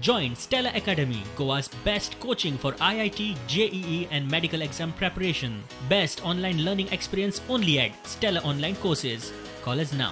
Join Stella Academy, Goa's best coaching for IIT, JEE and medical exam preparation. Best online learning experience only at Stella Online Courses. Call us now.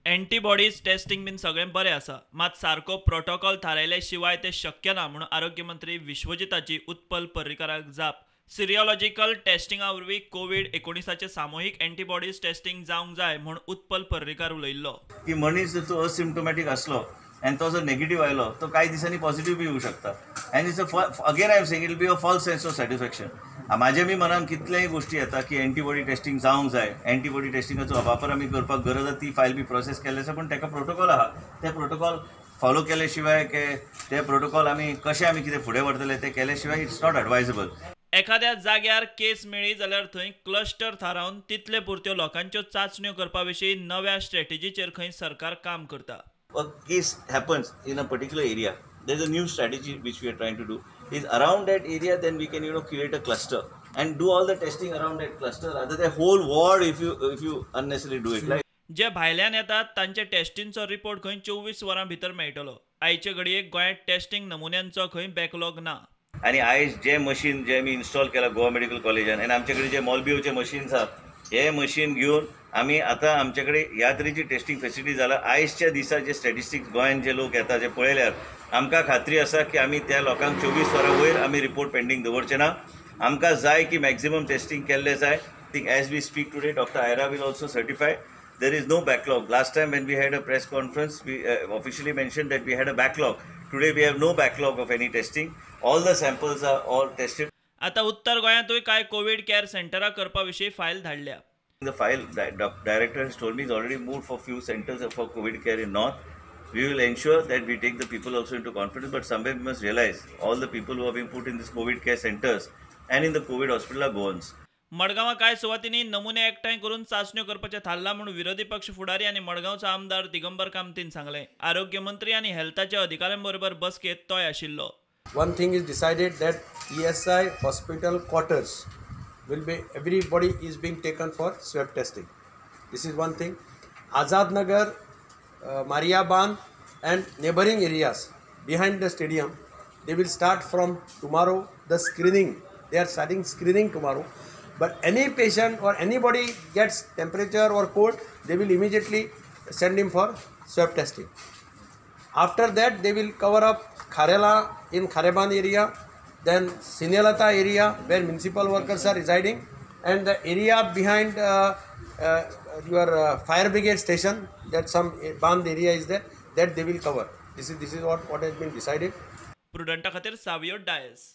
Antibodies testing बीन सगळें बरें आसा, मात सारको protocol थारायले शिवाय तें शक्य ना म्हणून आरोग्य मंत्री विश्वजिताची उत्पल पर्रीकाराक जाप. सिरियोलॉजिकल टेस्टिंगा वरवीं कोवीड 19 सामुहीक एंटीबॉडीज टेस्टिंग जावंक जाय म्हूण उत्पल पर्रीकार उलयिल्लो. की मनीस जर तो असिम्टोमॅटीक आसलो आनी तो जर नेगेटीव आयलो तो कांय दिसांनी पॉझिटिव्ह बी येवं शकता. And it's a again I am saying it be a false sense of satisfaction. म्हाज्या बी मनान कितलेय गोश्टी येता की एंटीबॉडी टेस्टिंग जावंक जाय, एंटीबॉडी टेस्टिंगाचो वापर आमी करपाक गरज आसा, ती फायल बी प्रोसेस केल्ली आसा, पूण ताका प्रोटोकॉल आहा, ते प्रोटोकॉल फॉलो केले शिवाय के ते प्रोटोकॉल आमी कशें आमी कितें फुडें व्हरतले ते केले शिवाय it's not advisable. एखाद्या जाग्यार केस मेळ्ळी जाल्यार थंय क्लस्टर थारावन तितले पुरत्यो लोकांच्यो चांचण्यो करपा विशीं नव्या स्ट्रॅटेजीचेर खंय सरकार काम करता. A case happens in a particular area, there is a new strategy which we are trying to do is around that area, then we can create a cluster and do all the testing around that cluster rather than whole ward if you unnecessarily do it. Like जे भायल्यान येतात तांचे टेस्टिंगचो report खंय 24 वरां भितर मेळटलो. आयचे घडयेक गोंयांत testing नमुन्यांचो खंय बॅकलॉग ना. आनी आयज जे मशीन जे आमी इन्स्टॉल केला गोवा मेडिकल कॉलेजान आनी आमचे कडेन जे मॉलबियोचे मशीन्स आहा, हे मशीन घेवन आमी आतां आमचे कडेन ह्या तरेची टेस्टिंग फेसिलिटी जाला. आयजच्या दिसा जे स्टॅटिस्टिक्स गोंयांत जे लोक येता जे पळयल्यार आमकां खात्री आसा की आमी त्या लोकांक 24 वरां वयर आमी रिपोर्ट पेंडींग दवरचे ना. आमकां जाय की मॅक्झिमम टेस्टिंग केल्लें जाय. Think as we speak today doctor Ira will also certify there is no backlog. Last time when we had a press conference we officially mention that we had a backlog. Today we have no backlog of any testing. All the samples are all tested. आतां उत्तर गोंयांतूय कांय Covid care सेंटरां करपा विशीं file धाडल्या. The file director has told me is already moved for few centers for COVID care in North. We will ensure that we take the people also into confidence, but somewhere we must realize all the people who have been put in this COVID care centers and in the COVID hospital are Goans. मडगांवां कांय सुवातींनी नमुने एकठांय करून चांचण्यो करपाचें थारलां म्हूण विरोधी पक्ष फुडारी आनी मडगांवचो आमदार दिगंबर कामतीन सांगलें. आरोग्य मंत्री आनी हेल्थाच्या अधिकाऱ्यां बरोबर बसकेंत तोय आशिल्लो. One thing is decided that ESI hospital quarters will be, everybody is being taken for swab testing. This is one thing. Azad Nagar, Mariaban and neighboring areas behind the stadium, they will start from tomorrow the screening. They are starting screening tomorrow. But any patient or anybody gets temperature or cold, they will immediately send him for swab testing. After that, they will cover up Kharela in Khareban area, then Sinelata area where municipal workers are residing, and the area behind your fire brigade station, that some band area is there, that they will cover. This is what has been decided. Prudenta खातीर सावियो डायस.